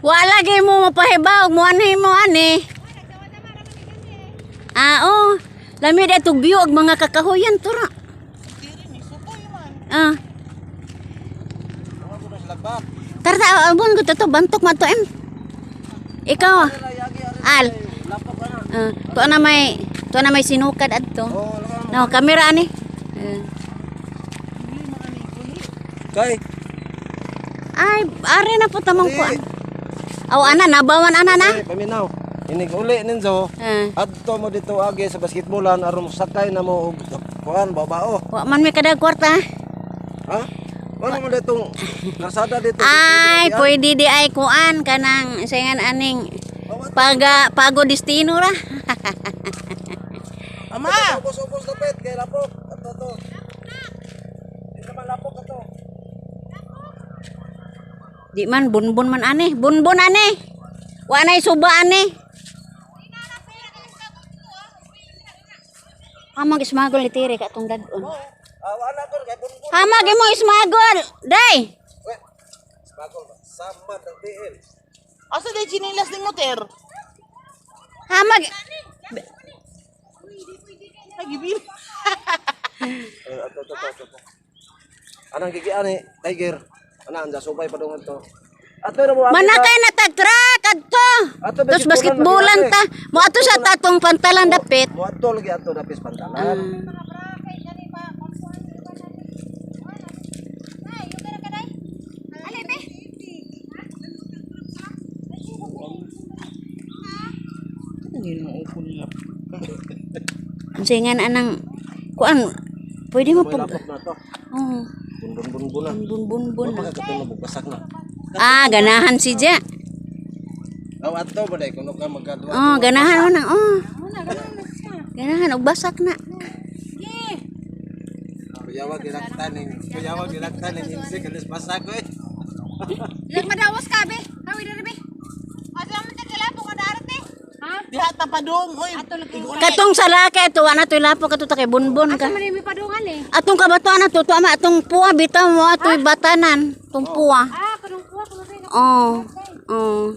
Wala gyud mo mapahibaw, mo anhi mo ani. Ah, oh. Lami da tug view og mga kakahuyan to ra. Tiri ni sukoy man. Ah. Mga ko na sila ba? Tara ta, abon ko to bantok man to em. Ikaw ah. Al. Lapok ka na. Ah, to na may sinukad adto. Oh, laka. No, kamera ani. Ah. Kay. Ay, are na po tamang kuan. Aw ana nabawan ana na. Eh, paminaw. Inig uli ninzo. Ah. Adto mo dito agi sa basketballan aron sakay na mo og kuan babao. Wa man may kadag kwarta. Ha? Wala mo ditong karsada dito. Ay, pwede di ay kuan kanang sayangan aning paga pago destino ra. Ama! Ubos-ubos dapit kay lapok. Ato to. Di naman lapok ato. Di man bunbun man ani, bunbun ani. Wa nay suba ani. Hamag ismagol ni Tiri ka atong dad-on. Ah, wala ko kay bunbun. Hamag imo ismagol. Day. We. Bagol ba? Samad ang tiil. Asa day chinilas ni moter? Hamag Ay gibil. Eh, ato to to to. Anang gigian ni Tiger. Ana anda subay pa dungan to. Ato na mo agi manakay na tag truck adto. Ato, Tapos basketballan basketballan lagi, ta. Mo ato sa tatong pantalan dapit. Mo ato lagi ato dapis pantalan. Ang singan anang kuan pwede mo May pag lapok na to. Oh, Bunbun bunbun na. bun bun bun. Wa pa ka basak na. Ah, ganahan si Ja. Aw ato ba day kuno ka magkadwa. Oh, ganahan mo na. Oh. Ganahan og basak na. Kuyawag gilaktan ning kuyawag gilaktan ning insik alis basak oy. Ilang madawas ka, be? Hawi na be. Asa man ta kailangan ko darat eh. Ha? Diha ta padung oy. Katong sa laki ato ana toy lapok ato ta kay bunbun ka. Asa man mi padungan eh. Atong kabatuan ato to ama atong puwa bitaw mo atoy batanan tong puwa. Ah, kanong kuha kuno rin. Oh. Oh.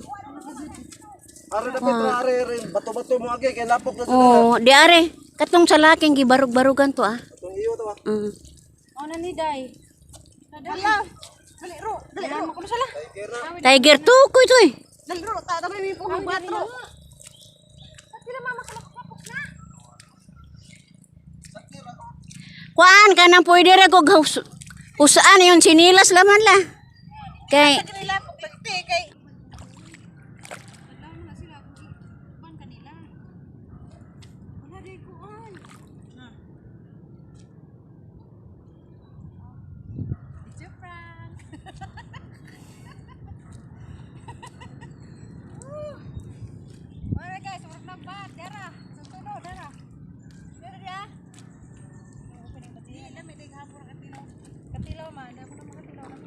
Are dapit ra are are bato-bato mo agi kay lapok na sila. Oh, di are. Katong sa laking gibarug-barugan to ah. Atong iyo to ah. Ona ni day. Hala. Dali ro, dali ro. Kuno sala. Tiger na. Tiger tukoy to eh. Dali ro, ta ta mi po batro. Pila mama kalapok na. Kuan kanang pwede ra kog husaan yon sinilas laman la. Kay Kinilapok lagi te kay Alright guys, urag na ba? Dara. Sa tulo, dara. Dara dia. Di lami dig hapon katilaw. Katilaw man, dako na makatilaw na.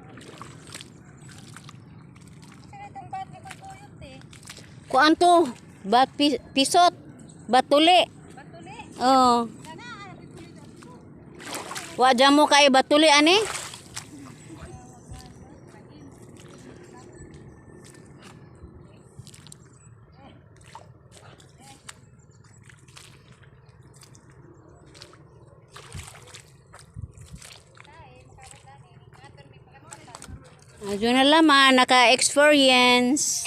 Kasi itong bat ni kuyot eh. kuan to bat pisot batuli. Batuli. Oh. Wa mo kay batuli ani? Adyo na laman, naka-experience.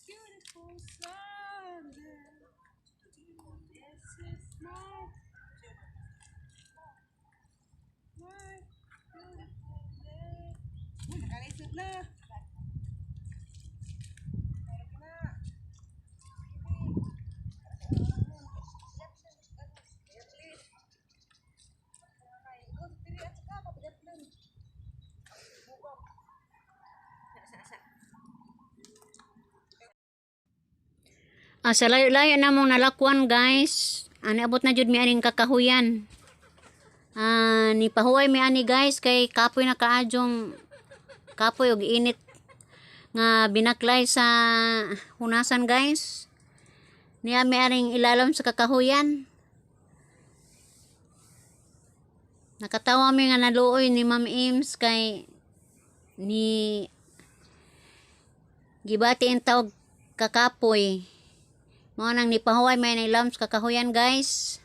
Beautiful Sunday. This is my beautiful day. Uy, nakalisod na. Ah, sa layo-layo na mong nalakwan, guys. Ani abot na jud mi aning kakahuyan. Ah, ni pahuway mi ani, guys, kay kapoy na kaadyong kapoy og init nga binaklay sa hunasan, guys. Niya mi aring ilalom sa kakahuyan. Nakatawa mi nga naluoy ni Ma'am Ims kay ni gibati ang tawag kakapoy. Mao nang nipahuway may na ilalom sa kakahuyan, guys.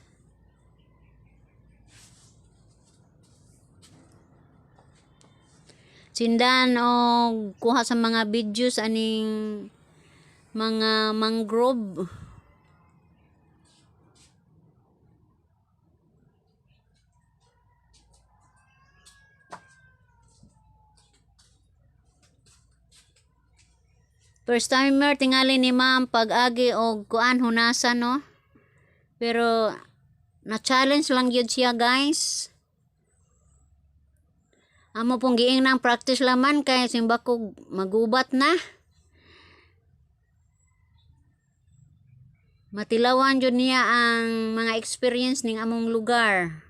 Sindan og kuha sa mga videos aning mga mangrove. First timer tingali ni ma'am pag-agi og kuan hunasan, no. Pero na-challenge lang gyud siya, guys. Amo pong giing ng practice laman kay simbako magubat na. Matilawan jud niya ang mga experience ning among lugar.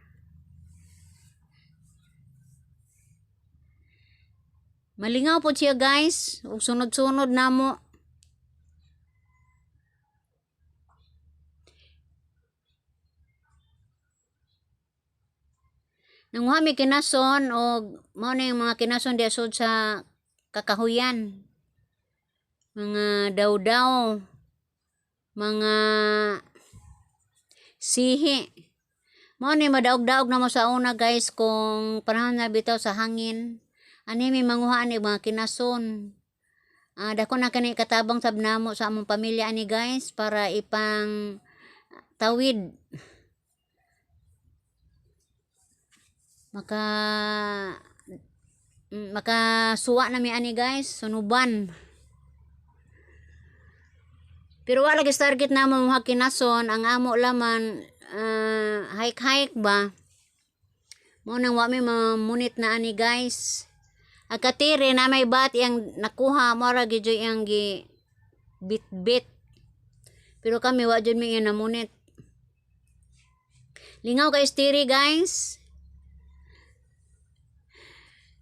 Malingaw po siya, guys. Ug sunod-sunod namo. Nanguha mi kinason og mao na yung mga kinason di sud sa kakahuyan. Mga dawdaw, mga sihi. Mao ni madaog-daog na mo sa una, guys, kung panahon na bitaw sa hangin. Ani mi manguha ani mga kinason. Ah, dako na kani katabang sab namo sa among pamilya ani, guys, para ipang tawid. Maka makasuwa na mi ani, guys, sunuban. Pero wala lagi target na mo mga kinason, ang amo laman hike-hike ba. Mo nang wa mi mamunit na ani, guys. Ang katire na may bat iyang nakuha mo ra gid iyang gi bit-bit. Pero kami wa jud mi iyang namunit. Lingaw kay tiri, guys.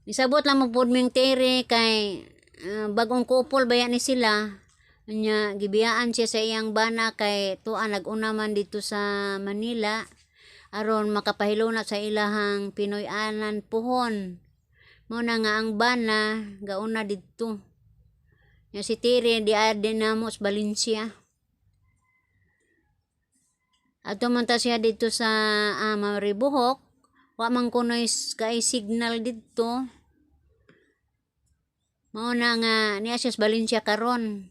Nisabot lang mo pud ming tiri kay bagong couple ba ni sila. Nya gibiyaan siya sa iyang bana kay tuan nag-una man dito sa Manila aron makapahiluna sa ilahang Pinoy-anan puhon. Mao na nga ang bana gauna didto. Nya si Tiri di din namo sa Valencia. Adto man ta siya didto sa Maribuhok, wa man kunoy kay signal didto. Mao na nga niya siya sa Valencia karon.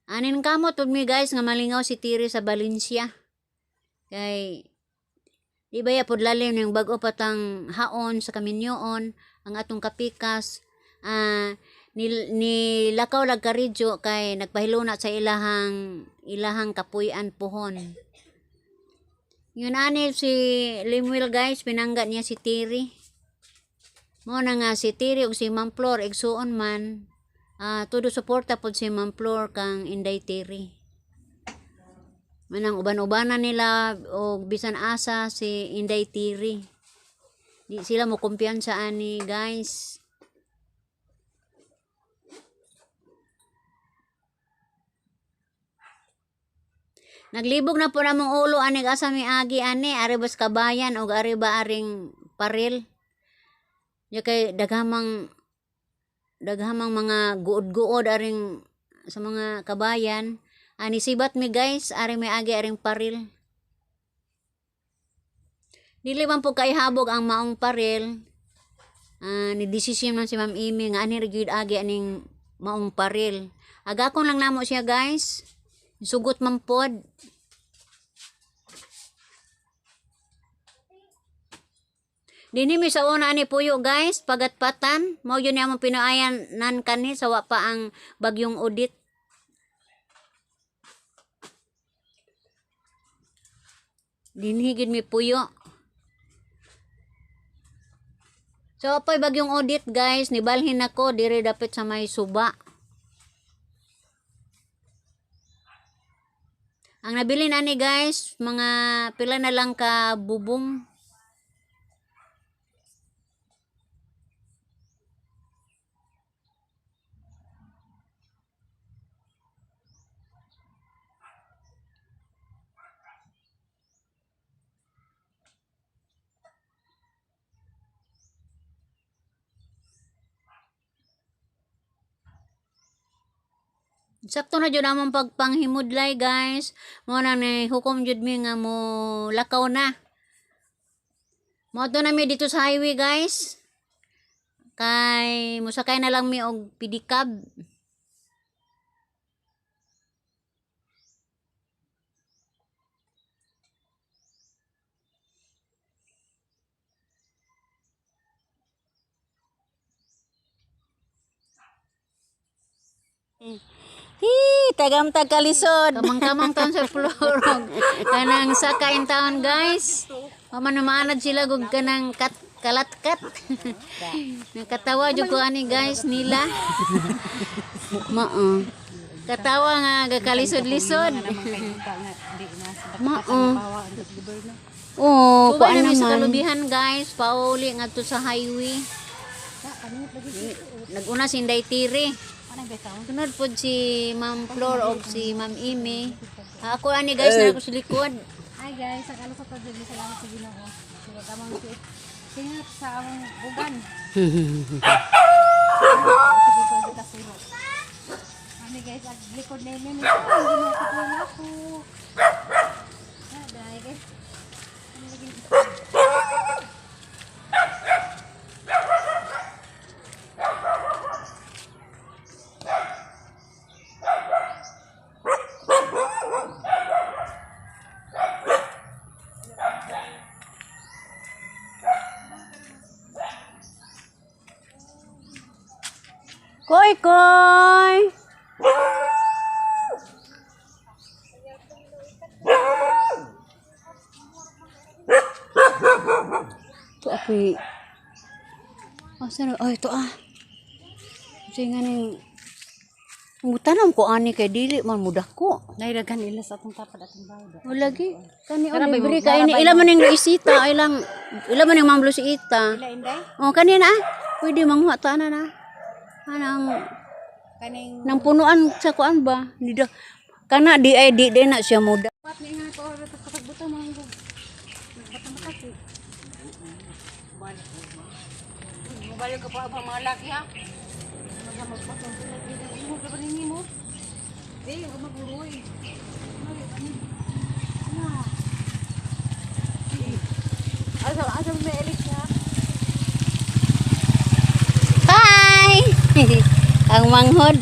Anin kamot pud mi, guys, nga malingaw si Tiri sa Valencia. Kay di ba ya pod lalim ng bag-o patang haon sa kaminyoon ang atong kapikas, nilakaw lag karidyo kay nagpahiluna sa ilahang ilahang kapuy-an puhon. Yun ani si Limuel, guys, pinangga niya si Tiri. Mao na nga si Tiri ug si Ma'am Flor igsuon man. Ah, todo suporta pod si Ma'am Flor kang Inday Tiri. Manang uban-ubanan nila og bisan asa si Inday Tiri. Di sila mo kumpiyansa ani, guys. Naglibog na po namong ulo anig asa mi agi ani, ari bas kabayan og ari ba aring paril. Ya kay daghamang daghamang mga guod-guod aring sa mga kabayan. Ani sibat mi, guys, ari may agi aring paril. Dili man po kay habog ang maong paril. Ah, ni desisyon man si Ma'am Amy nga ani ra gyud agi aning maong paril. Agakon lang namo siya, guys. Sugot man pod. Dinhi mi sa una ani puyo, guys, pagatpatan. Mao yun among pinaayan nan kani sa wa pa ang bagyong Odette. Dinhi gid mi puyo. So apoy bagyong Odette, guys, nibalhin ako dire dapit sa may suba. Ang nabili na ni guys, mga pila na lang ka bubong. Sakto na jud among pagpanghimudlay guys. Mo na ni hukom jud mi nga mo lakaw na. Mo na mi dito sa highway guys. Kay mosakay na lang mi og pedicab. Hi, tagamtag kalisod. Kamang-kamang taon sa floor. Og kanang sakain taon guys. Paman maanad sila og kanang kat kalatkat. Nakatawa jud ko ani guys nila. Mao. Katawa nga gakalisod-lisod. Mao. Oh, Kuha kuan na mi sa naman. kalubihan guys, pauli ngadto sa highway. Naguna si Inday Tiri. Sunod pod si Ma'am Flor og si Ma'am Amy. Ako ani guys na ako sa likod. Hi guys, ang alas sa pagdili salamat sa Ginoo. Sila tamang si Singat sa among bugan. Sige po kita suro. Ani guys, ag likod na ini. Ang Ginoo ko na ako. Ah, dai guys. Ano lagi? Koy koy. Ito apoy. Oh, saan? Ay, ito ah. Kasi nga ning... Mutanam ko ani kay dili man mudako. Nairagan ila sa atong tapad atong bawda. O lagi. Kani o libre kay ni ila man ning Luisita, ilang ila man ning Ma'am Luisita. Ila inday Oh, kanina ah. Pwede manguha ta na na. Anang kaning nang punuan sa kuan ba? Di da. Kana di ay di di na siya muda. pat ni nga ko ora tas kapagbuto mga hingog. Nagbata makati. Mobile ka pa ba mga laki ha? Mga magpatong mo ka rin mo. Di ko maguroy. Asa asa may elik ha? Hi! Ang manghod.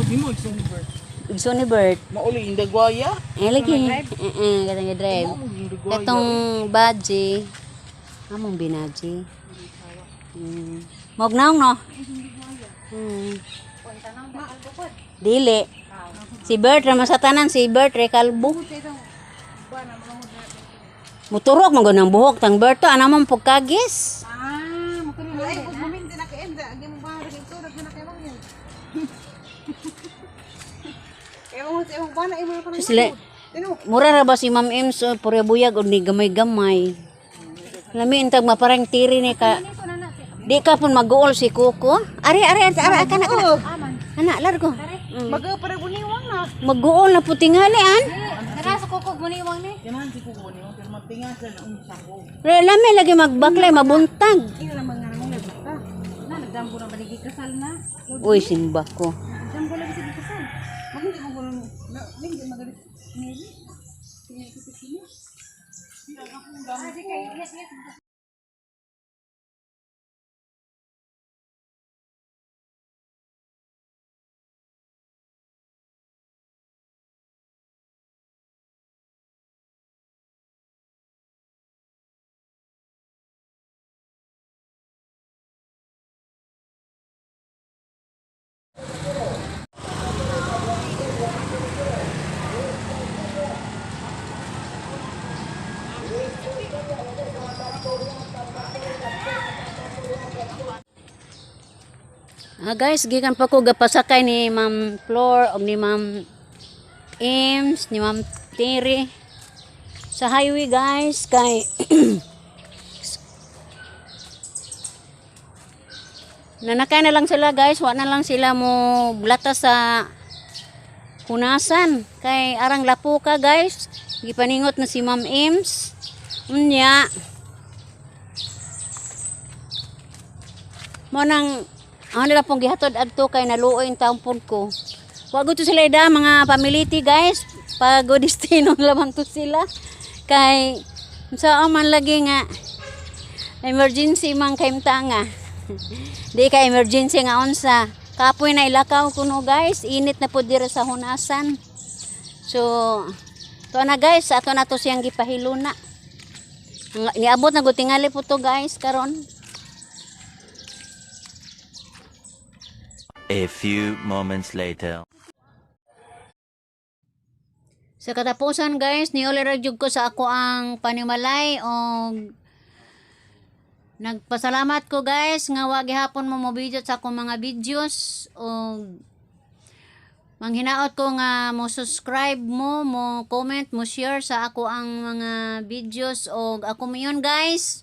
Di mo igsoon ni Bert. Igso ni Bert. Mauli indagwaya. Eh, lagi. Eh, katong drive. Katong badji. Among binaji. Mognaong no? Dili. Si Bert, ra sa tanan si Bert re kalbo. Muturok man gud ang buhok tang Bert to ana man pagkagis. Ah, mo kuno Ay, kung mamin din na kay Enda, agi mo ba rin ito, nagna kay Mangin. Ewan mo sa imong bana, imo pa Sila mura ra ba si Ma'am Ems oh, puro buyag og ni gamay-gamay. Lami intag maparang tiri ni ka. Di ka pun maguol si Kuko. Ari ari ari ari kana kana. Ana largo. Maga para buniwang na. Maguol na putingali an. Tara sa kukog mo ni iwang ni. Kailangan si kuko niyo, pero matinga sa naong sako. Lami lagi magbaklay mabuntag. Ina naman nga nang nagbuta. Na nagdambo na baligi kasal na. Uy simba ko. Nagdambo lagi sa kasal. Magindi mo gulo. Na, hindi magalit. Mary. Ah, di kay yes yes. Ah, guys, gikan pa ko gapasakay ni Ma'am Flor og ni Ma'am Ems, ni Ma'am Terry sa highway, guys, kay nanakay na lang sila, guys. Wa na lang sila mo blata sa hunasan kay arang lapo ka, guys. Gipaningot na si Ma'am Ems. Unya mo nang ano nila pong gihatod adto kay naluoy ang taon pod ko. Wa gud to sila ida mga pamiliti, guys. Pag destino lamang to sila kay sa man lagi nga emergency man kay nga di ka emergency nga unsa. Kapoy na ilakaw kuno, guys. Init na pud diri sa hunasan. So to na, guys, ato na to siyang gipahiluna. Niabot na gud tingali po to, guys, karon. A few moments later. Sa katapusan, guys, niuli ra jud ko sa ako ang panimalay og nagpasalamat ko, guys, nga wa gihapon mo mo-video sa akong mga videos og manghinaot ko nga mo subscribe mo, mo comment, mo share sa ako ang mga videos og ako mayon, guys.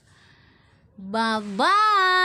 Bye-bye.